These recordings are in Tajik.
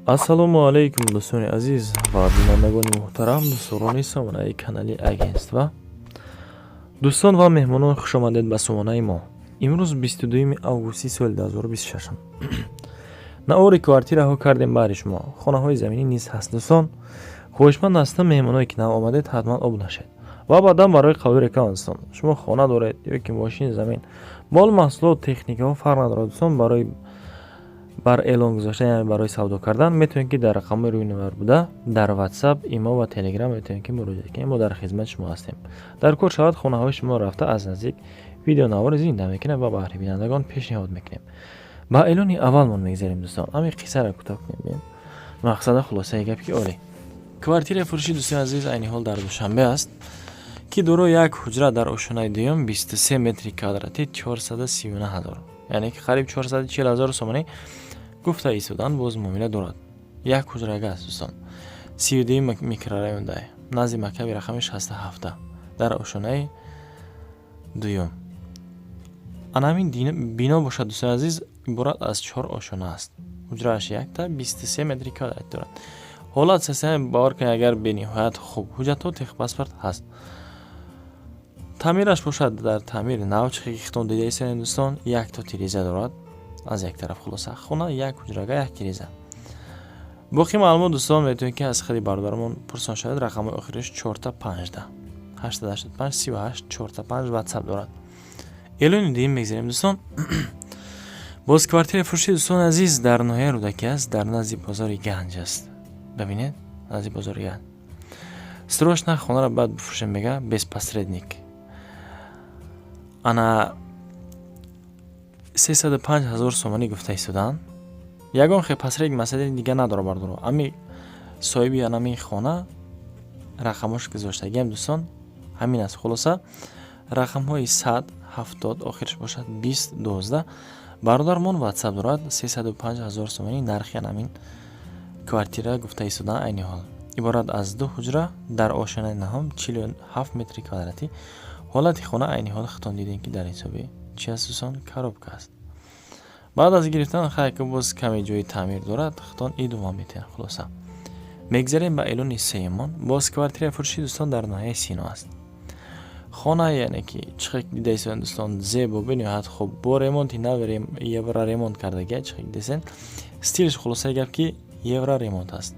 Ассалому алайкум, дӯстони азиз ва бинандагони муҳтарам, дӯстдорони сомонаи канали агентства. Дӯстон ва меҳмонон, хушомадед ба сомонаи мо. Имрӯз 22 августи соли 2026 навори квартираҳо кардем баҳри шумо. Хонаҳои заминӣ низ ҳаст. Дӯстон, хоҳишманд ҳастам, меҳмоное ки нав омадед, ҳатман обуна шавед ва баъдан барои қабули реклама. Дӯстон, шумо хона доред ё ки мошин, замин, мол, маҳсулот, техникаҳо, фарқ надорад, дӯстон, барои бар эълон гузоштан, яъне барои савдо кардан, метавонед, ки дар рақамҳои рӯи номер буда дар WhatsApp, Имо ва Telegram метавонед, ки муроҷиат кунед. Мо дар хизмати шумо ҳастем. Дар кор шавад, хонаҳои шумо рафта, аз наздик видеонавори зинда мекунем ва баҳри бинандагон пешниҳод мекунем. Ба эълони аввалмон мегзарем. Дӯстон, ҳамин қиссаро кӯтоҳ кунем, мақсада хулосаи гап ки олӣ. Квартираи фурӯши, дӯстони азиз, айни ҳол дар Душанбе аст, ки дорои як ҳуҷра дар ошонаи дуюм, 23 метри квадратӣ, 439 ҳазор, яъне ки қариб 440 ҳазор сомонӣ гуфта истодан, боз муомила дорад. Як ҳуҷрага аст, дӯстон, 32-юм микрорайонда, назди мактаби рақами 67, дар ошонаи дуюм. Ана ҳамин бино бошад, дӯстони азиз, иборат аз чор ошона аст. Ҳуҷрааш якта, 23 метри квадратӣ дорад. Ҳолат состояние, бовар кунед, агар бениҳоят хуб, ҳуҷҷатҳо, техпаспорт ҳаст. Таъмираш бошад, дар таъмири нав, чихе ки хитон дида истодем, дӯстон, якто тиреза дорад аз як тараф. Хулоса, хона як ҳуҷрага, як тиреза. Боқӣ маълумот, дӯстон, метавонед, ки аз худи бародарамон пурсон шавед. Рақамҳои охириш чорта панҷда, 885 38 чорта панҷ WhatsApp дорад. Эълони дуюм мегзарем, дӯстон. Боз квартираи фурӯши, дӯстони азиз, дар ноҳияи Рӯдакӣ аст, дар назди бозори Ганҷ аст. Бибинед, назди бозори Ганҷ. Срочно хонаро бояд бифурӯшем, мега, без посредник. Ана 305 ҳазор сомонӣ гуфта истоданд. Ягон хел посредник, масъалаи дига надора, бардоро. Ами соҳиби анами хона рақамош гузоштагиам, дӯстон, ҳамин аст. Хулоса, рақамҳои 170, охираш бошад 20 12, бародармон WhatsApp дорад. 305 ҳазор сомонӣ нархи анамин квартира гуфта истодан. Айни ҳол иборат аз ду ҳуҷра дар ошонаи наҳум, 47 метри квадратӣ. Ҳолати хона айни ҳол хитон дидем, ки дар ҳисоби чи аст, дӯстон? Коробка аст. Баъд аз гирифтан хайка боз каме ҷои таъмир дорад, хитон идома метиҳанд. Хулоса, мегзарем ба эълони сеюмон. Боз квартираи фурӯши, дӯстон, дар ноҳияи Сино аст. Хона, яъне ки чихе дида истодем, дӯстон, зебо, бениҳоят хуб, бо ремонти нав, евроремонт кардагия. Чихе дидесен, стилш, хулосаи гап, ки евроремонт аст.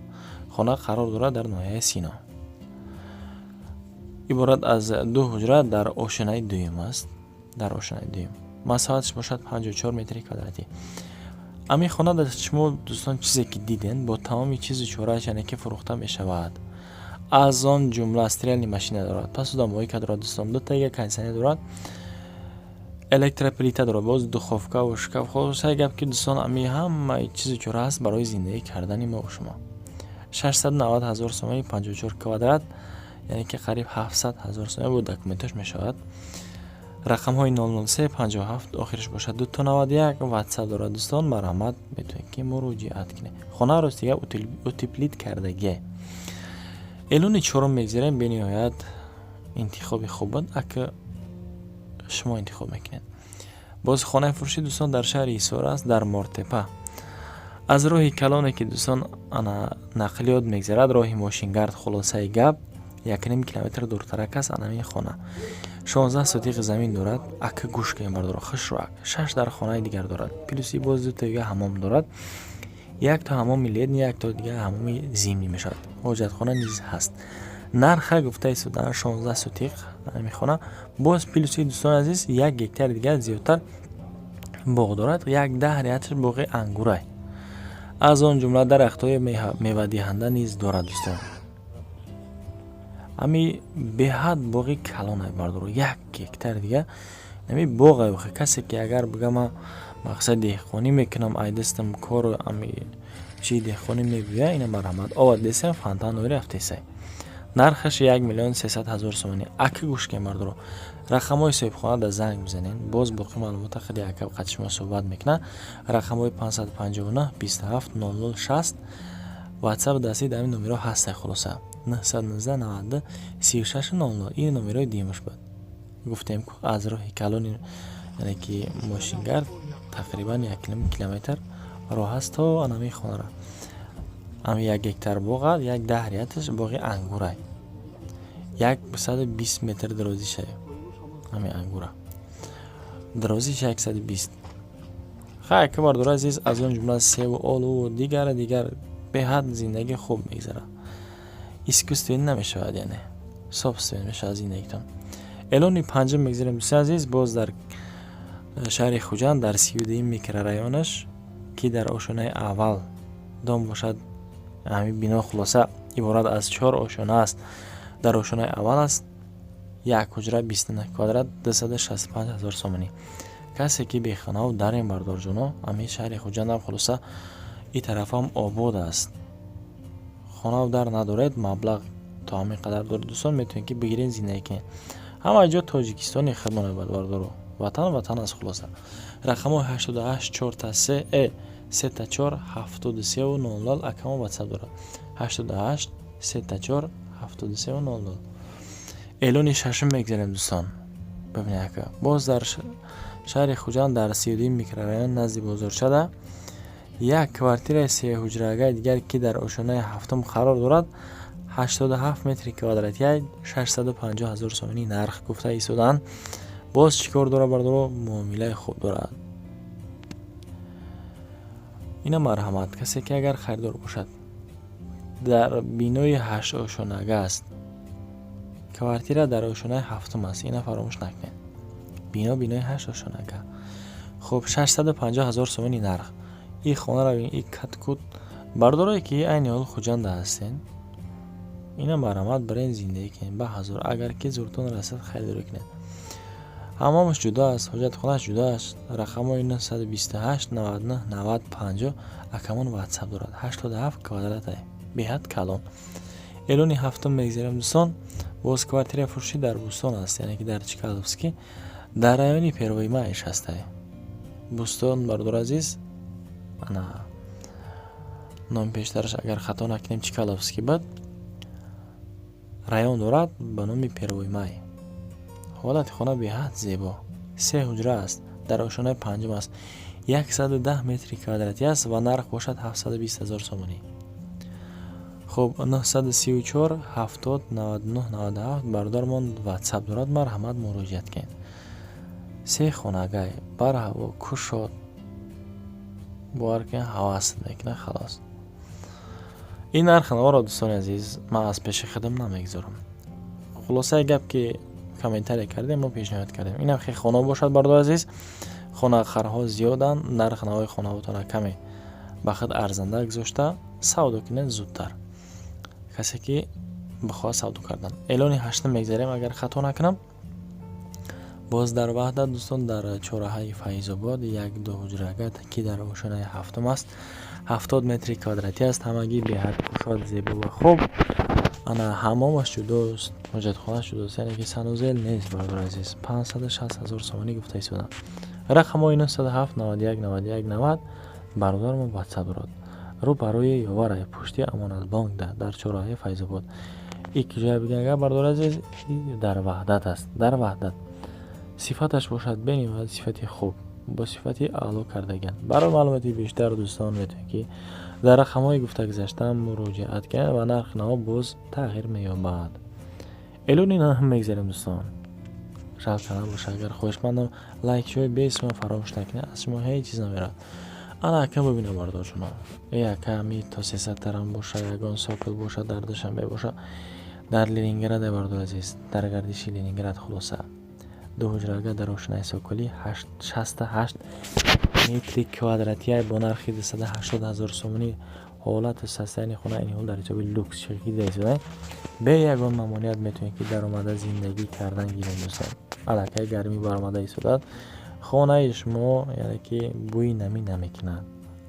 Хона қарор дорад дар ноҳияи Сино, иборат аз ду ҳуҷра дар ошонаи дуюм аст. Дар ошонаи дуюм масоҳаташ бошад 54 метри квадратӣ. Ҳамин хона дар шумо, дӯстон, чизе ки диден, бо тамоми чизу чорааш, яъне ки фурӯхта мешавад. Аз он ҷумла стиральный машина дорад, посудомойка дорад, дӯстон, дутага кондитсионер дорад, электроплита дорад, боз духовкаву шкаф. Хулосаи гап, ки, дӯстон, ами ҳамаи чизу чора ҳаст барои зиндагӣ кардани мо шумо. 690 ҳазор сомонӣ, 54 квадрат, яъне ки қариб 700 ҳазор сомонӣ бо документош мешавад. Рақамҳои 003 57, охираш бошад 2 91, WhatsApp дорад. Дӯстон, марҳамат, метавонед, ки муроҷиат кунед. Хона ростига утеплить кардагие. Эълони чорум мегзарем. Бениҳоят интихоби хуб буд, ака шумо интихоб мекунед. Боз хонаи фурӯшӣ, дӯстон, дар шаҳри Ҳисор аст, дар Мортепа, аз роҳи калоне ки, дӯстон, ана нақлиёт мегзарад, роҳи мошингард. Хулосаи гап, 1,5 километр дуртарак аст анамин хона. 16 сотиқи замин дорад. Ака, гӯш кунед, бардоро, хушрӯак, шаш дар хонаи дигар дорад, плюси боз дута дига ҳамом дорад: якто ҳамоми летний, якто дига ҳамоми зимний мешавад. Ҳоҷатхона низ ҳаст. Нарха гуфта истодан, 16 сотиқ ҳамин хона, боз плюси, дӯстони азиз, 1 гектари дигар зиёдтар боғ дорад, як даҳ рияташ боғи ангурай, аз он ҷумла дарахтҳои мевадиҳанда низ дорад. Дӯстон, ҳами беҳад боғи калонай, бардоро, 1 гектар дига ҳами боғай. Охи касе ки агар бигама мақсади деҳқонӣ мекунам, ай дастам кору ами чии деҳқонӣ мебиёя, ина марҳамат, овад десем, фонтан ори рафтесай. Нархаш 1 300 000 сомонӣ. Ака, гӯш кунед, бардоро, рақамҳои соҳибхона да занг бизанед. Боз боқӣ маълумота худи ака қати шумо суҳбат мекунад. Рақамҳои 559 27 00 60, WhatsApp дастии дар ҳамин номерҳо ҳастай. Хулоса, 919 92 36 00, ин номерҳои дуюмаш буд. Гуфтем, ку аз роҳи калони, яъне ки мошингард, тақрибан 1,5 километр роҳ аст то анамин хонара. Ами 1 гектар боға, 1 10 рияташ боғи ангурай, 120 метр дарозиша. Ами ангура дарозиш 120. Хай, ки бардори азиз, аз он ҷумла севу олуву дигар дигар, беҳад зиндагӣ хуб мегзарад. Искусствен намешавад, яъне собствен мешавад зиндагитон. Эълони панҷум мегзарем, дӯстони азиз. Боз дар шаҳри Хуҷанд, дар 32-юм микрорайонаш, ки дар ошёнаи аввал дом бошад. Ҳамин бино, хулоса, иборат аз чор ошёна аст, дар ошёнаи аввал аст. Як ҳуҷра, 29 квадрат, 265 000 сомонӣ. Касе ки бехонаву дарем, бардорҷоно, ҳамин шаҳри Хуҷандам, хулоса, ин тарафам обод аст. Хонаву дар надоред, маблағ то ҳамин қадар доред, дӯстон, метавонед, ки бигиред, зиндагӣ кунед. Ҳама ҷо Тоҷикистони худмон, бардоро, ватан ватан аст. Хулоса, рақамҳои 88 чорта се сета чор 73 00 акамо ватсап дорад, 88 сета чор 73 00. Эълони шашум мегзарем, дӯстон. Бибинед, ака, боз дар шаҳри Хуҷанд, дар 32-юм микрорайон, назди бозорчада, як квартираи сеҳуҷрагаи дигар, ки дар ошёнаи ҳафтум қарор дорад, 87 метри квадратия, 650 000 сомонӣ нарх гуфта истодаанд. Боз чӣ кор дорад, бардоро? Муомилаи хуб дорад. Ина, марҳамат, касе ки агар харидор бошад. Дар бинои ҳаштошонага аст, квартира дар ошёнаи ҳафтум аст, ина фаромӯш накунед. Бино бинои ҳаштошонага. Хуб, 650 000 сомони нарх. И хонаро, и каткут, бардорое ки айни ҳол Хуҷанда ҳастен, ина, марҳамат, бирен, зиндагӣ кунед. Ба ҳазор, агар ки зуртон расад, харидорӣ кунед. Ҳамомаш ҷудо аст, ҳоҷатхонааш ҷудо аст. Рақамҳои 928 99 90 50 акамон ватсап дорад. 87 квадрата, беҳад калон. Эълони ҳафтум мегзарем, дӯстон. Боз квартираи фурӯшӣ дар Бӯстон аст, яъне ки дар Чкаловский, дар райони Первои Майш ҳастай Бӯстон. Бародари азиз, ана, номи пештараш, агар хато накунем, Чкаловский буд. Район дорад ба номи Первои Май. Ҳолати хона беҳад зебо, се ҳуҷра аст, дар ошёнаи панҷум аст, 110 метри квадратӣ аст ва нарх бошад 720 000 сомонӣ. Хуб, 934 70 99 97 бародармон ватсап дорад, марҳамат, муроҷиат кунед. Се хонагай, барҳаво, кушод, бовар кунед, ҳавас мекунад. Халос, ин нархи наворо, дӯстони азиз, ман аз пеши худам намегузорам. Хулосаи гап, ки комментария кардем, мо пешниҳод кардем. Инам хел хона бошад, бародари азиз, хонахарҳо зиёданд. Нархи навои хонаҳотона каме ба худ арзанда гузошта савдо кунед зудтар, касе ки бихоҳад савдо кардан. Эълони ҳаштум мегзарем, агар хато накунам, боз дар Ваҳдат, дӯстон, дар чораҳаи Файзобод, як ду ҳуҷрага, ки дар ошёнаи ҳафтум аст, 70 метри квадратӣ аст ҳамагӣ, беҳад кушод, зебо ва хуб. Ана, ҳамомаш ҷудост, ҳоҷатхонааш ҷудост, яъне ки санузел нест. Бародари азиз, 560 000 сомонӣ гуфта истодам. Рақамҳои 907 91 91 90 бародармон ватсап дорад. Рӯ барои Ёвара, пушти Амонатбонк, дар чорраҳаи Файзобод. Ики ҷоя бигӯям, бародари азиз, дар Ваҳдат аст. Дар Ваҳдат сифаташ бошад бениҳоят сифати хуб, бо сифати аъло кардагианд. Барои маълумоти бештар, дӯстон, метавонед, ки дар рақамҳои гуфта гузаштаам муроҷиат кунед ва нархи наво боз тағйир меёбад. Эълони наҳум мегзарем, дӯстон. Жалко набошад, агар хоҳишмандам, лайкчиҳои бесума фаромӯш накунед, аз шумо ҳеҷ чиз намерад. Ана, ака, бибинам, бардоршуно, э, ака, ами то 300 тарам боша, ягон Сокол боша, дар Душанбе боша, дар Ленинграде, бардор азиз, дар гардиши Ленинград. Хулоса, ду ҳуҷрага дар ошёнаи Соколӣ, 68 метри квадратия, бо нархи 280 000 сомонӣ. Ҳолату состояние хона ин ҳол дар ҳисоби люкс ширкида истода, бе ягон мамоният метавонед, ки даромада зиндагӣ кардан гирем. Дӯстон, аллакай гармӣ баромада истодад, хонаи шумо, яъне ки бӯи намӣ намекунад.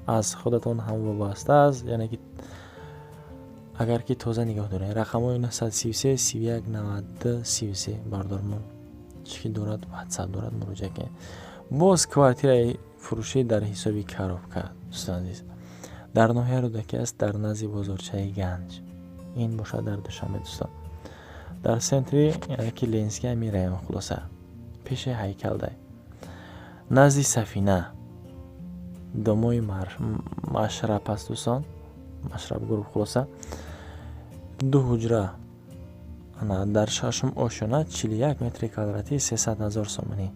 Аз худатон ҳам вобаста аст, яъне ки агар ки тоза нигоҳ доред. Рақамҳои 933 31 92 33 бардормон чӣ ки дорад, ватсап дорад, муроҷиат кунед. Боз квартираи фурӯшӣ дар ҳисоби коробка, дӯстон азиз, дар ноҳияи Рӯдакӣ аст, дар назди бозорчаи Ганҷ. Ин бошад дар Душанбе, дӯстон, дар центри, яъне ки Ленинский ҳамин район. Хулоса, пеши ҳайкалдай, назди Сафина, домои Машраб аст, дӯстон. Машраб Групп. Хулоса, ду ҳуҷра дар шашум ошёна, 41 метри квадратӣ, 300 ҳазор сомонӣ.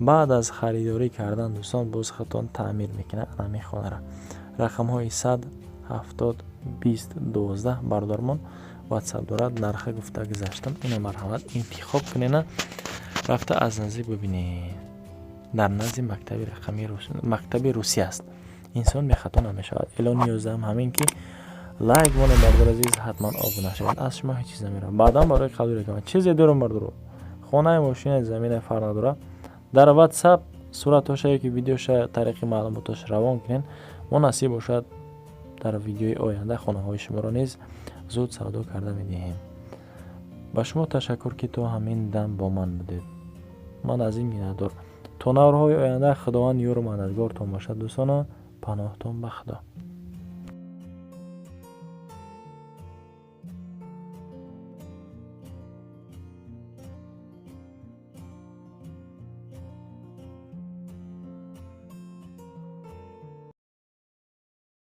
Баъд аз харидорӣ кардан, дӯстон, боз худтон таъмир мекунад ҳамин хонара. Рақамҳои 100 70 20 12 бародармон ватсап дорад. Нарха гуфта гузаштам, ино марҳамат, интихоб кунена, рафта аз наздик бибинед. Дар назди мактаби рақами мактаби русия аст, инсон бехато намешавад. Эълони 11-ам ҳамин ки лайк монед, бардор азиз, ҳатман обуна шавед, аз шумо ҳеҷ чиз намерав. Баъдан барои қабули реклама чизе дорам, бардоро, хонаи, мошина, замина, фарқ надорад, дар ватсап суратҳоша ёки видеоша тариқи маълумотош равон кунед. Мо, насиб бошад, дар видеои оянда хонаҳои шуморо низ зуд савдо карда медиҳем. Ба шумо ташаккур, ки то ҳамин дам бо ман будед. Ман аз ин миннатдор. То наворҳои оянда Худованд ёру мададгортон бошад, дӯстона. Паноҳтон ба Худо.